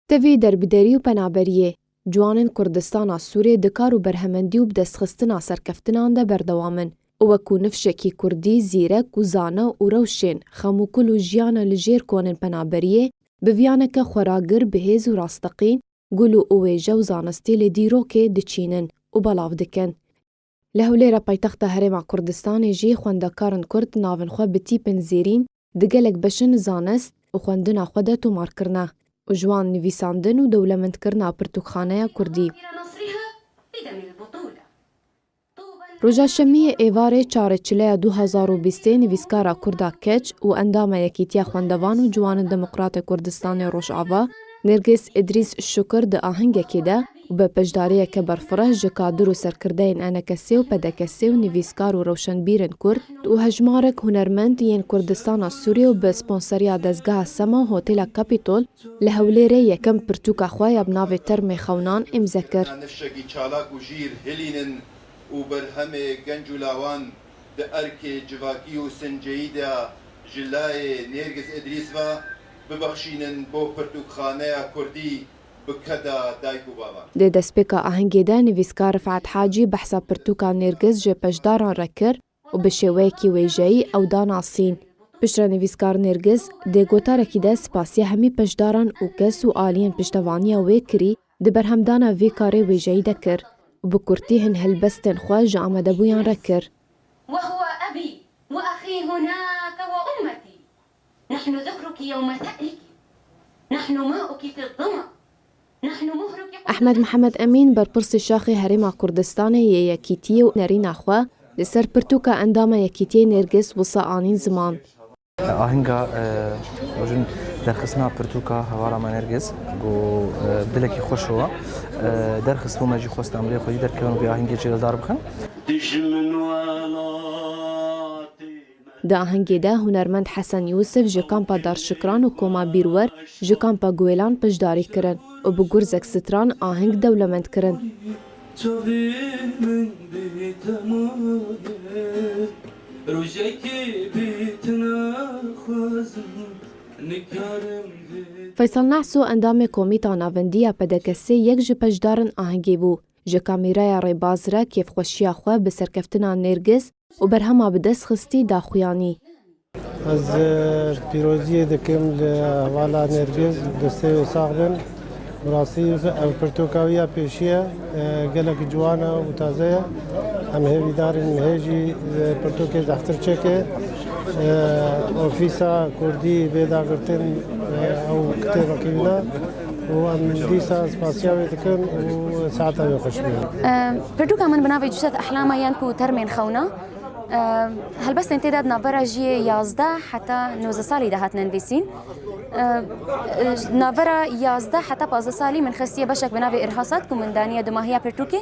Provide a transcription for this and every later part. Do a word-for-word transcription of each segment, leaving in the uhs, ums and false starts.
Tevî derbiderî û penaberiyê, ciwanên Kurdistana Sûrê di kar û berhemendî û bi destxistina serkeftinan de berdewam in û wekû nifşekî kurdî, zîrek û zane û rewşên xem û kul û jiyana li jêr konên penaberiyê bi viyaneke xweragir, bi hêz û rasteqîn, gul û wêje û zanistî li dîrokê diçînin û belav dikin. Li Hewlêra paytexta Herêma Kurdistanê jî xwendekarên Kurd navên xwe bi tîpên zêrîn di gelek beşên zanist û xwendina xwe de tomar kirine û ji wan nivîsandin û dewlemendkirina pirtûkxaneya Kurdî. Roja Şemiyê êvarê çarê çileya du hazar û bîstê nivîskara Kurda keç û endama Yekîtiya Xwendevan û Ciwanên Demokratê Kurdistanê Rojava, Nêrgîz Îdrîs Şukir di ahengekê de û bi beşdariyeke berfireh ji kadir û serkirdeyên E N K S ê û P D K S ê û nivîskar û rewşenbîrên Kurd û hejmarek hunermend yên Kurdistana Sûriyê û bi sponseriya dezgeha Sema û Hotêla Kapîtol li Hewlêrê yekem pirtûka xwe ya bi navê Termê Xewnan îmze kir. Nifşekî çalak û jîr hilînin û berhemê genc û lawan di erkê civakî û sinceyî de ji layê Nêrgiz Îdrîs ve bibexşînin bo pirtûkxaneya Kurdî bi keda dayik û bavan. Di destpêka ahengê de nivîskar Rifat Hacî behsa pirtûka Nêrgiz ji peşdaran re kir û bi şêweyekî wêjeyî ew da nasîn. Piştre nivîskar Nêrgiz di gotarekî de spasiya hemî peşdaran û kes û aliyên piştevaniya wê kirî di berhemdana vê karê wêjeyî de kir û bi kurtî hin helbestên xwe ji amadebûyan re kir. وهو أبي وأخي هناك وأمتي. نحن ذخرك يوم ثأرك. نحن ماؤك في الظمأ. نحن مهرك. Ehmed Mihemed Emîn, berpirsê Şaxê Herêma Kurdistanê yê Yekîtiyê û nerîna xwe li ser pirtûka endama Yekîtiyê Nêrgiz wisa anîn ziman. Ahinga, e, rojin derxistina pirtûka hevara me Nêrgiz, ku, e, dilekî xweş wa, e, derxist bû me jî xwest em lê xwedî derkevin û vê ahengê jê li dar bixin. Dijmin welatê me. Di ahengê de hunermend Hesen Yûsif ji kampa Darşikran û koma Bîrwer ji kampa Guêlan piştdarî kirin û bi gurzek stran aheng dewlemend kirin. Çavê min bê te maye, rojekê bê te naxwazim, nikarim bê. Feysel Nehso endamê Komîta Navendî ya P D K S ê yek ji peşdarên ahengê bû. Ji kamîraya rêbaz re kêfxweşiya xwe bi serkeftina Nêrgiz û berhema bi dest xistî da xuyanî. Ez, e, pîroziyê dikim li hevala Nêrgiz, destê wê sax bin. Bi rastî ev pirtûka wî ya pêşî ye, e, gelek ciwan e û taze ye. Em hêvîdar in hê jî, e, pirtûkê zehtir çêke. E, ofîsa Kurdî bê dagirtin, e, ew kitêbekî wî ne û em dîsa spasiya wê dikin û saeta wê xweş be. E, pirtûka min bi navê Cüset Ehlama yan ku Termên Xewna. Ehm, helbestên tê de di navbera jiyê yazdeh heta nozdeh salî de hatine nivîsîn. Ehm, e, navbera yazdeh heta pazdeh salî min xestiye beşek bi navê Irhasat ku min daniye dumahiya pirtûkê.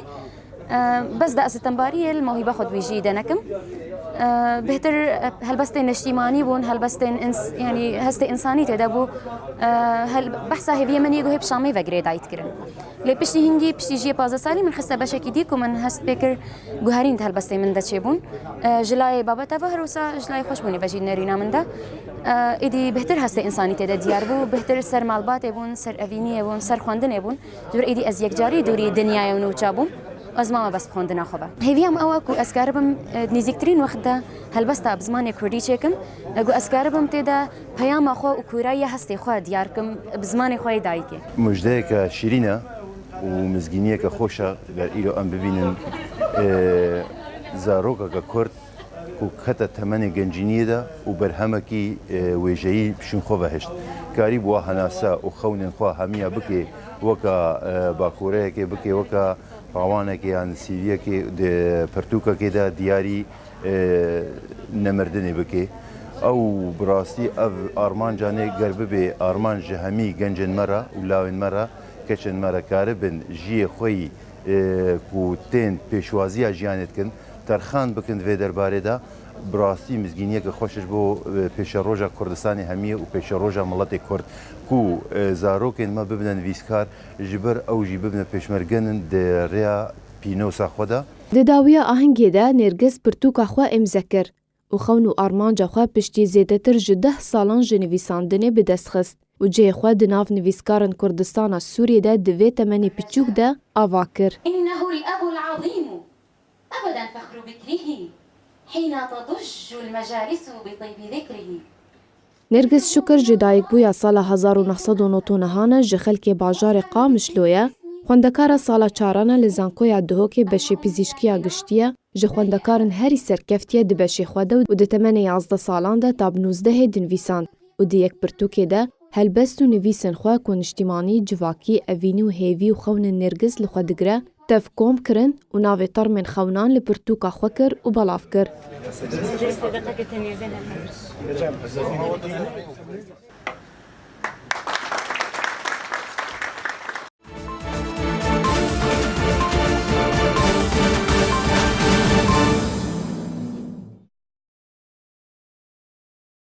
Ehm, bes de ez tembariyê li mewhîba xwe di wî jiyî de nekim. Ehm, bêhtir, e, helbestên neştîmanî bûn, helbestên ins-, yanî hestê însanî tê de bû. Ehm, hel-, behsa hêviyê min yê guhê bi Şamê ve girêdayî dikirin. Lê piştî hingî, piştî jiyê pazdeh salî min xiste beşekî dî ku min hest pê kir guherîn di helbestê min de çêbûn. E, ji layê babeta ve her wisa ji layê xweşbûnê ve jî nerîna min de. E, êdî bêhtir hestê însanî tê de diyar bû, bêhtir ser malbatê bûn, ser evîniyê bûn, ser xwendinê bûn. Ji ber êdî ez yekcarî dûrî dinyayê û nûça bûm. Ez mama bes bi xwendina xwe ve. Hêviya min ew e ku ez karibim, e, di nêzîktirîn wext de helbesta bi zimanê kurdî çêkim, e, ku ez karibim tê de peyama xwe û kûrayiya hestê xwe diyar kim bi zimanê xwe yê dayikê. Mujdeyeke şîrîn e û mizgîniyeke xweş e ber îro em bibînin, e, zarokeke kurd ku kete temenê gencîniyê de û berhemekî, e, wêjeyî bi şûn xwe ve hişt. Karî bi wa henase û xewnên xwe hemiya bike weka, e, bakoreyekê bike weka rawanekê yan sîviyekê di pirtûkekê de diyarî, e, nemirdinê bike. Ew bi rastî ev armancanê ger bibe armanc ji hemî gencên me re û lawên me re, keçên me re karibin jiyê xwe yî, e, ku tên pêşwaziya jiyanê dikin, terxan bikin di vê derbarê de, bi rastî mizgîniyeke xweş ji bo, e, pêşeroja Kurdistanê hemiyê û pêşeroja miletê Kurd ku, e, zarokên me bibine nivîskar, ji ber ew jî bibine pêşmergenin di rêya pînosa xwe de. Di dawiya ahengê de Nêrgiz pirtûka xwe îmze kir û xewn û armanca xwe piştî zêdetir ji deh salan ji nivîsandinê bi dest xist. û cihê xwe di nav nivîskarên Kurdistana Sûriyê de di vê temenê piçûk de ava kir. إنه الأب العظيم أبدا فخر بكره حين تضج المجالس بطيب ذكره. Nêrgiz Şukir ji dayikbûya sala hezar û neh sed û nod û nehan e, ji xelkê bajarê Qamişlo ye. Xwendekara sala çaran e li Zankoya Duhokê beşê pizîşkiya giştî ye. Ji xwendekarên herî serkeftî ye di beşê xwe de û di temenê yazdeh salan de tab nûzdehê dinivîsand û di yek pirtûkê de helbest û nivîsên xwe ku niştîmanî, civakî, evînî û hêvî û xewnên Nêrgiz li xwe digire, tev kom kirin û navê termên xewnan li pirtûka xwe kir û belav kir.